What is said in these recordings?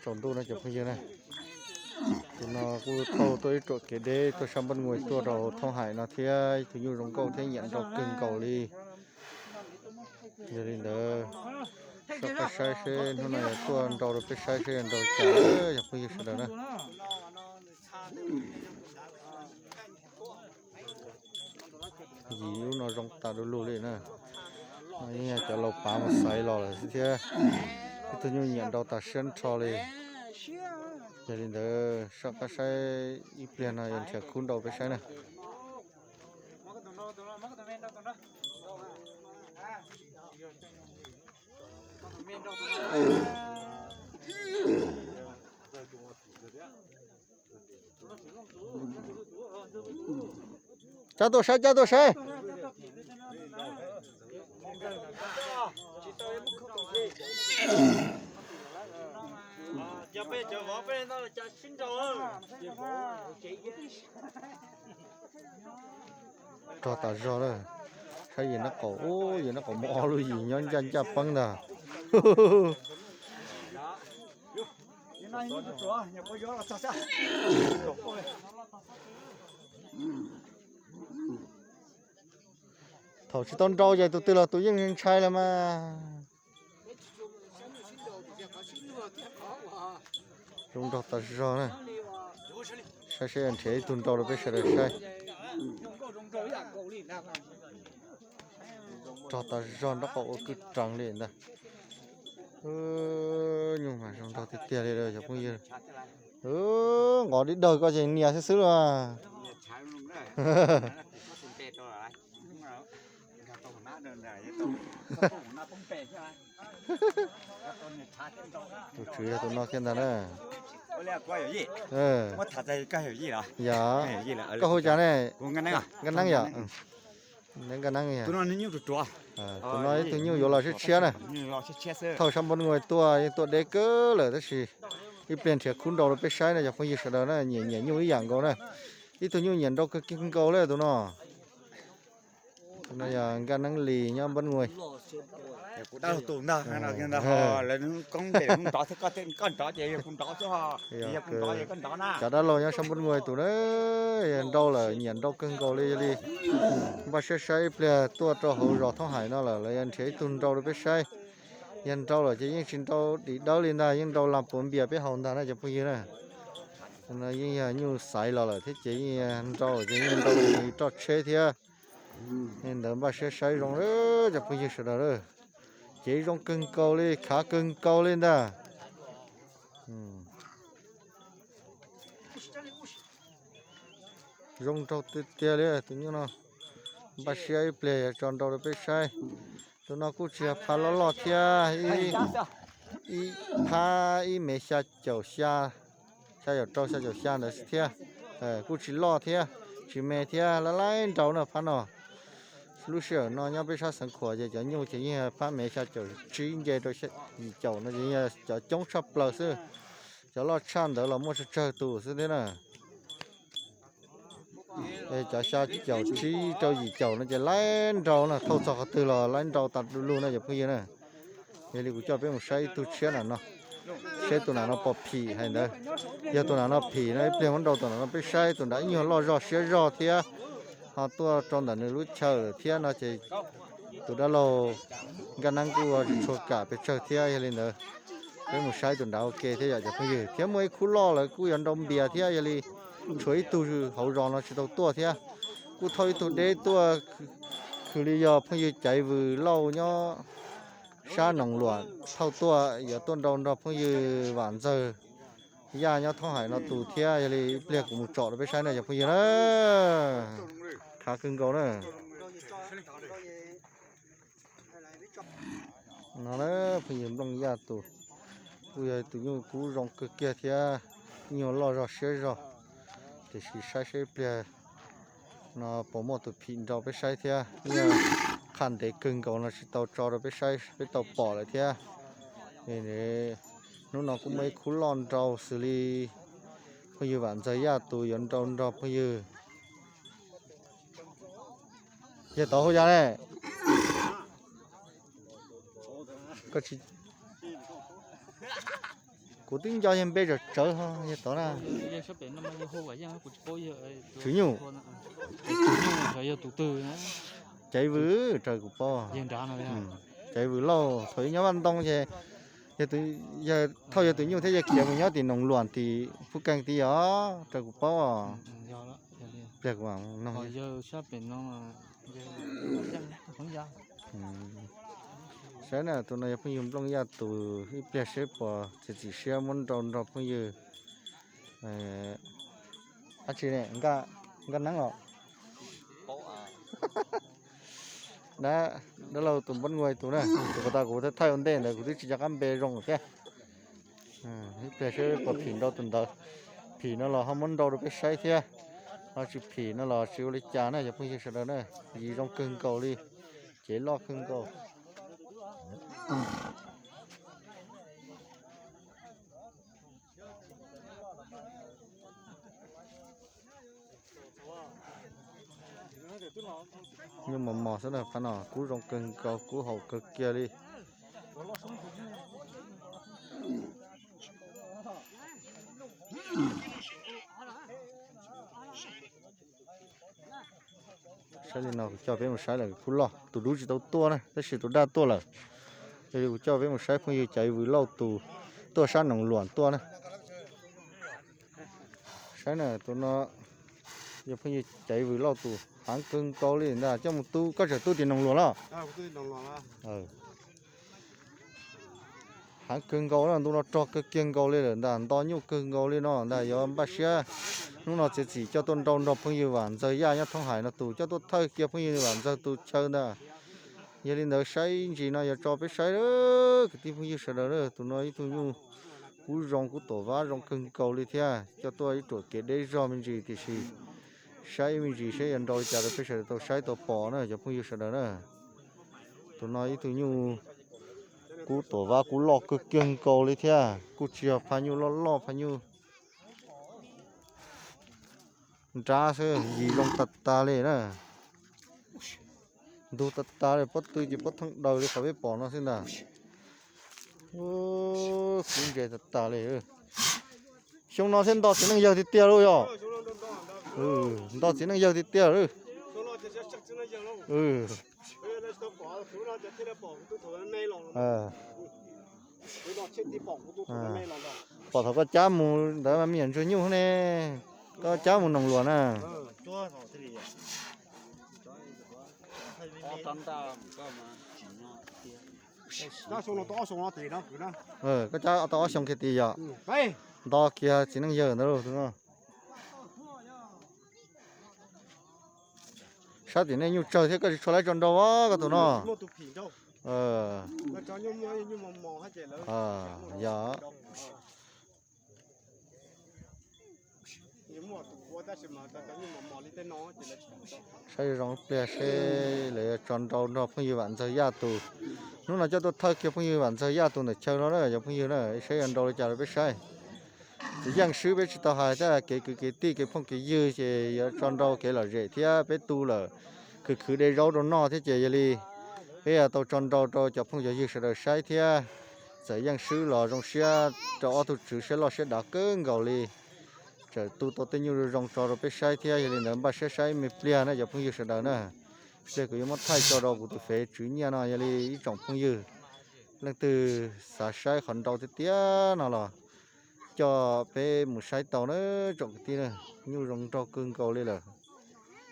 Tsaus ntuj no cov phooj ywg na, tus no kuj thauj tuaj ib ruam kev deb tuaj sab Npab Nuj tuaj rau Thoob Hais no thiab, ib tug nyuj zoo nkauj thiab nyiam nrau kawg nkaus li. Yog li ntawd, soj qab saib seb hnub no yog tuaj nrau rau peb saib seb yog nrau cas, yog phooj ywg sawv daws na. Yim lub no zoo tas du lug li na. No yeej yog cov laus pav mus xaiv los lawm xwb thiab. Ib tug nyuj nyiam nrau tas siab nrho li. Yog li ntawd soj qab saib ib pliag no yog nrhiav khub nrau peb saib na. Cab tuaj saib, cab tuaj saib. Rog tas zog na. Saib yawg nab qaum, yawg nab qaum muaj ob lub yim nyob ncaj ncaj peeb ntag. Thaum tsis tau nrau ces tus twg los tus yeej ntshai los mas. Zoo nraug tas zog na. Saib seb nrhiav ib tug nrau rau peb sawv daws saib. Nraug tas zog nraub qaum ua kwj reev li ntag. Nyuj mas zoo nraug tiag tiag li cov phooj ywg. Nqov dib dawg koj ces nias xwb xwb los. Tus tswv yog tus no kiag ntag na. Yog, koj hu cas ne? Nkaj Neeb yom? Nkaj Neeb, tus no ib tug nyuj yuav los tshiab tshiab na. Thauj sab Npab Nuj tuaj yeej tuaj deb kawg lawm tab sis ib pliag nrhiav khub nrau rau peb saib na cov phooj ywg sawv daws na, nyiam nyiam nyuj ib yam nkaus na. Ib tug nyuj nyiam nrau kawg kiag nkaus li tus no. Tus no yog Nkaj Neeb Lis nyob Npab Nuj. Cov dab laug nyob sab Npab Nuj tus na, yog nrau lawm nyiam nrau kawg nkaus li, yog li npaj siab saib ib pliag tuaj rau hauv zos Thoob Hais no lawm lawv yog nrhiav ib tug nrau rau peb saib. Yog nrau lawm ces yeej tsis nrau dim dawb li ntag, yeej nrau lag puav npias peb haus ntag na cov phooj ywg na. No yeej yog nyuj xaiv los lawm thiab ces yeej nrau ces yeej nrau roj tsheb thiab. Li ntawd npaj siab saib zoo cov phooj ywg sawv daws. Cev zoo kawg nkaus li, khav kawg nkaus li ntag. Zoo nraug tiag tiag li tus nyuj no. Npaj siab ib pliag yog tso nrau rau peb saib. Tus no kuj tsis yog phab loj loj thiab, ib phab ib mev xya caum xya, xya caum rau xya caum xya ntawd thiab. Kuj tsis loj thiab, tsis me thiab, laj laib nrau na phab no. Lub sij hawm no nyob peb sab Xeev Khuam ces cov nyuj ces yeej phab mev xya caum tsib nce rau yim caum no ces yeej cov coob tshaj plaws xwb. Cov loj tshaj ntawd los muaj tsawg tsawg tus xwb thiab na. Cov xya caum tsib rau yim caum no ces laib nrau na, thauj txog qhov twg los laib nrau tas du lug na cov phooj ywg na. Yog li kuv coj peb mus saib ib tug tshiab na no, saib tus nam no puas phim hais ntawd. Yog tus nam no phim no ib pliag muab nrau tus nam no peb saib, tus nrad ib nyuag loj zog siab zog thiab, ho tuaj rau ntawm nws lub chaw lawm thiab no ces tus dab laug Nkaj Neeb kuj tsis tshua kam pes tsawg thiab. Yog li ntawd peb mus saib tus nrad ua ke thiab yom cov phooj ywg. Thiab muaj ib khub loj lawm kuj yuav nrau npias thiab, yog li tshuav ib tug hauv zos no tsis tau tuaj thiab. Kuj thauj ib tug deb tuaj, khwv li yog phooj ywg Caiv Vws Lauj nyob sab Noos Luam thauj tuaj, yuav tuaj nrau nrog phooj ywg Vam Ntxawg Yaj nyob Thoob Hais no tus thiab. Yog li ib pliag kuv mus tsom rau peb saib na cov phooj ywg na. Khav kawg nkaus na. No na, phooj ywg Nplooj Yaj tus, kuj yog tus nyuj kub zoo kawg kiag thiab, nyuj loj zog siab zog. Tiam sis saib saib ib pliag no puas muaj tus phim nrau peb saib thiab. Nyuj qhaj ntev kawg nkaus no tsis tau tso rau peb saib, peb tau pom lawm thiab. Hnub no kuj muaj ib khub loj nrau xws li phooj ywg Vam Ntxawg Yaj tus yuav nrau nrog phooj ywg Yawg tod hu yog ne? Koj tsis, Kuv twb nco yawg npe tsawv tsawv ho yawg tod na. Tswv Nyuj. Caiv Vws, raws kuv paub. Caiv Vws Lauj, thaum ub nyob Vaj Ntoo ces yawg thauj yawg tus nyuj thiab yawg khiav mus nyob tim Noog Luam tim Phuj Keeg tid os, raws kuv paub. Pliag kuv no. Saib na, tus no yog phooj ywg Nplooj Yaj tus, ib pliag seb puas txiav txim siab muab nrau nrog phooj ywg. Ab tsi ne, Nkaj Neeb los? Dab, dab laug tus npab nguai tus na, tus puas tas kuv thaij ua ntej ntawd kuv twb tsis nco qab npe zoo thiab. Ib pliag seb puas phim nrau tus ntawd. Phim no los ho muab nrau rau peb saib thiab. Ho tsis phim no los tsis ua li cas na cov phooj ywg sawv daws na. Yim zoo kawg nkaus li, cev loj kawg nkaus. Nyuj mos mos xwb na, phab no kub zoo kawg nkaus, kub haum kawg kiag li. Saib li no kuv coj peb mus saib lawm, kub loj, tus dub tsis tau tuaj na tab sis tus daj tuaj lawm. Yog li kuv coj peb mus saib phooj ywg Caiv Vws Lauj tus tuaj sab Noog Luam tuaj na. Saib na, tus no yog phooj ywg Caiv Vws Lauj tus, heev kawg nkaus li ntag. Coj mus tu, koj tseem tu tim Noog Luam los? Heev kawg nkaus na, ntu no rog kawg kiag nkaus li lawm ntag, nto nyuj kawg nkaus li no ntag. Yuav npaj siab hnub no txiav txim coj tuaj nrau nrog phooj ywg Vam Ntxawg Yaj nyob Thoob Hais no tus, coj tuaj thawj kiag phooj ywg Vam Ntxawg tus chaw ntag. Yog li ntawd saib ntsis no yuav tso peb saib, kwv tij phooj ywg sawv daws na, tus no ib tug nyuj kub zoo, kub tuam vab zoo kawg nkaus li thiab, coj tuaj ib ruam kev deb zog me ntsis tiam sis saib me ntsis saib yuav nrau li cas rau peb sawv daws tau saib tau pom na cov phooj ywg sawv daws na. Tus no ib tug nyuj kub tuam vab kub loj kawg kiag nkaus li thiab, kuj tsis yog phaj nyuj loj loj, phaj nyuj nrab xwb, yim zoo tas tas li na. Ntug tas tas li, pob tw ces pob theej daws li qhov peb pom no xwb ntag. Kub ntse tas tas li. Xyoo no thiaj nto txiv neej yawg tiag tiag lauj yog. Nto txiv neej yawg tiag tiag lauj. Pom thaum koj cab mus ntawd mas me nyuam ntsuag nyuj ne, koj cab mus Noog Luam na. Koj cab tau ob xyoo kiag tid yom. Nto kiag txiv neej yawg ntawd lauj tus no. Sab tim nej nyuj tsawg thiab koj tsis tshua laib tso nrau koj tus no. Yog. Saib zoo pliag seb lawv yuav tso nrau nrog phooj ywg Vam Ntxawg Yaj tus. Hnub no coj tuaj thawj kiag phooj ywg Vam Ntxawg Yaj tus ntawm chaw no na cov phooj ywg na, saib yuav nrau li cas rau peb saib. Txiv yeej swb peb tsis tau hais, tab kev kwv kev tij kev phooj kev ywg ces yuav tso nrau kev lom zem thiab peb tu lawm khwv khwv de zaub rau noj thiab ces yog li peb yuav tau tso nrau rau cov phooj cov ywg sawv daws saib thiab. Txawm yeej swb los zoo siab rau ob tug tswv siab loj siab dav kawg nkaus li, tseem tu tau tej nyuj zoo zoo tso rau peb saib thiab. Yog li ntawd npaj siab saib me pliag na cov phooj ywg sawv daws na. Pliag kuv yuav muab thaij tso rau kuv tus fev tswv nyiaj no, yog li ib tsoom phooj ywg leej twg xav saib qhov nrau tiag tiag no los coj peb mus saib tau na tsoom kwv tij na. Nyuj zoo nraug kawg nkaus li lawm.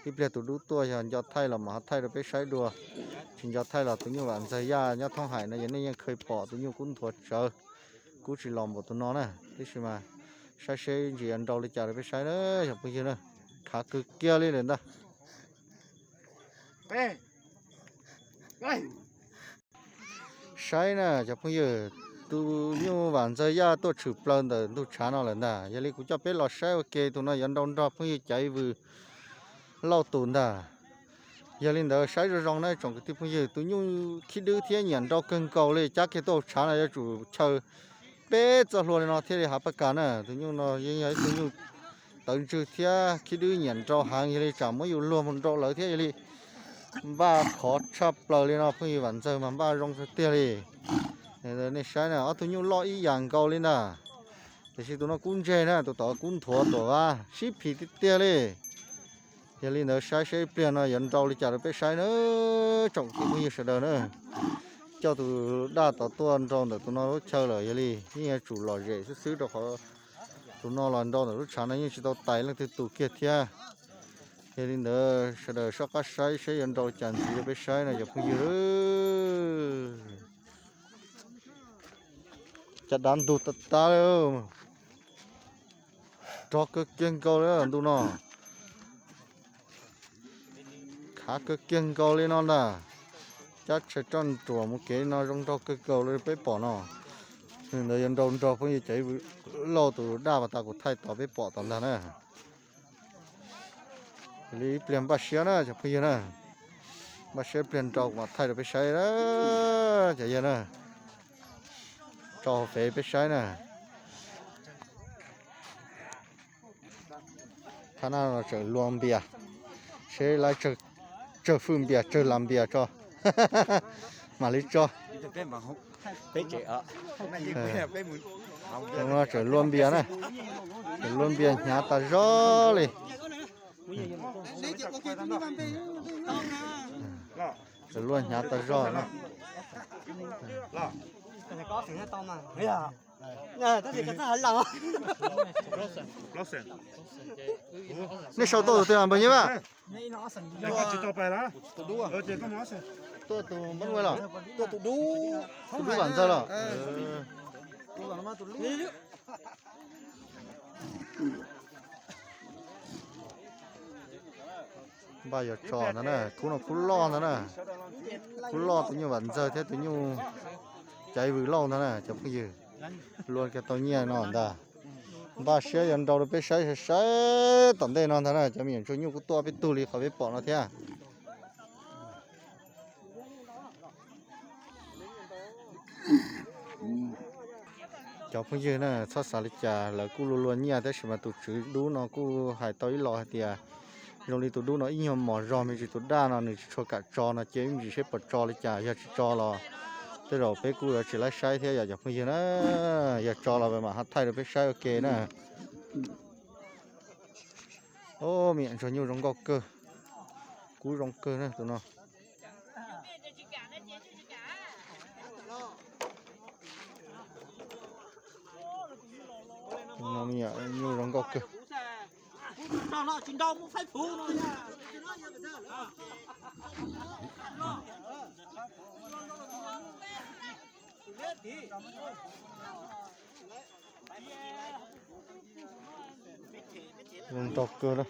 Ib pliag tus dub tuaj yog nco thaij los mam ho thaij rau peb saib dua, tsis nco thaij los tus nyuj Vam Ntxawg Yaj nyob Thoob Hais no yog nej yeej kheev pom tus nyuj kub nthuav tsawv, kub tsis los npaum tus no na. Tiam sis mas saib seb ntsis yuav nrau li cas rau peb saib na cov phooj ywg na. Khav kawg kiag li lawm ntag. Saib na cov phooj ywg, tus nyuj Vam Ntxawg Yaj tuaj tshwm plaws ntawm ntug tshav no lawm ntag. Yog li kuv coj peb los saib ua ke, tus no yuav nrau nrog phooj ywg Caiv Vws Lauj tus ntag. Yog li ntawd saib zoo zoo na tsoom kwv tij phooj ywg, tus nyuj khib dwb thiab nyiam nrau kawg nkaus li, cab kiag tuaj hauv tshav no yuav tsum chaw peb txoj hlua li no thiaj li hav paj kas na. Tus nyuj no yeej yog ib tug nyuj tawv ntswg thiab khib dwb nyiam nrau heev, yog li tsam muab yus luag mus nrau lawv thiab, yog li npaj khov tshaj plaws li no. Phooj ywg Vam Ntxawg mas npaj zoo tiag tiag li. Nej saib na, ob tug nyuj loj ib yam nkaus li ntag. Tiam sis tus no kub ntseg na, tus tod kub nthuav tuam vaj sib phim tiag tiag li. Yog li ntawd saib saib ib pliag no yuav nrau li cas rau peb saib na, tsoom kwv tij phooj ywg sawv daws na. Coj tus daj tod tuaj nrau ntawm tus no lub chaw lawm, yog li yeej yuav tsum lom zem xwb xwb rau qhov tus no los nrau ntawm lub tshav no yeej tsis tau tais leej twg tus kiag thiab. Yog li ntawd sawv daws soj qab saib saib yuav nrau li cas ntxiv rau peb saib no cov phooj ywg. Cas dav ntug tas tas li. Rog kawg kiag nkaus li ntu no. Khav kawg kiag nkaus li no ntag. Cab tshais roj nruam mus kev no zoo nraug kawg nkaus li peb pom no. Ntawd yuav nrau nrog phooj ywg cov lauj tus daj pas tas kuv thaij tod peb pom tod ntag na. Li ib pliag npaj siab na cov phooj ywg na. Npaj siab ib pliag nrau kuv mam thaij rau peb saib na. Cov yawg na, tso hauv fev peb saib na. Thab na tseem luag npias, seb lawv tsawg fwj npias tsawg las npias tso mam li tso. Tseem luag npias na, tseem luag npias hnyav tas zog li. Tseem luag hnyav tas zog na. Nej sau tuaj tus twg npawg Nyiaj Vaj? Tuaj tus npawg Nyiaj Vaj los? Tus dub Vam Ntxawg los? Npaj yuav tso ntag na, khub no khub loj ntag na. Khub loj tus nyuj Vam Ntxawg thiab tus nyuj Caiv Vwm Lauj ntag na cov phooj ywg. Luag kiag tau nyiaj no ntag. Npaj siab yuav nrau rau peb saib saib tom ntej no ntag na, cov me nyuam ntsuag nyuj kuj tuaj peb tug li qhov peb pom no thiab. Cov phooj ywg na, txhob xav li cas, lawv kuj luag luag nyiaj tab sis mas tus tswv dub no kuj hais tau ib los hais tias zoo li tus dub no ib nyuag mos zog me ntsis, tus daj no nws tsis tshua kam tso no, cia ib ntsis seb puas tso li cas, yog tsis tso los tej zaum peb kuj yuav tsis laib saib thiab yom cov phooj ywg na. Yog tso los mam ho thaij rau peb saib ua ke na. Ob, me nyuam ntsuag nyuj zoo nkauj kawg, kub zoo kawg na tus no. Tus no me nyuam nyuj zoo nkauj kawg. Zoo nraug kawg na.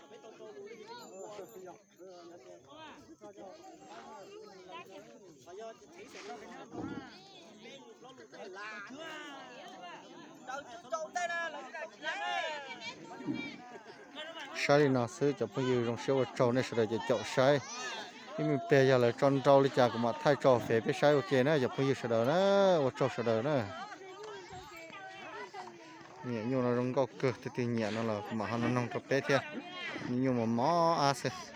Saib li no xwb cov phooj ywg, zoo siab ua tsaug nej sawv daws caum caum saib. Ib me pliag yog lawv tso nrau li cas kuv mam thaij tso fev peb saib ua ke na cov phooj ywg sawv daws na. Ua tsaug sawv daws na. Nyuam nyuj no zoo nkauj kawg, tus twg nyiam no los kuv mam ho noog rau peb thiab. Nyuam nyuj mos mos ab xwb.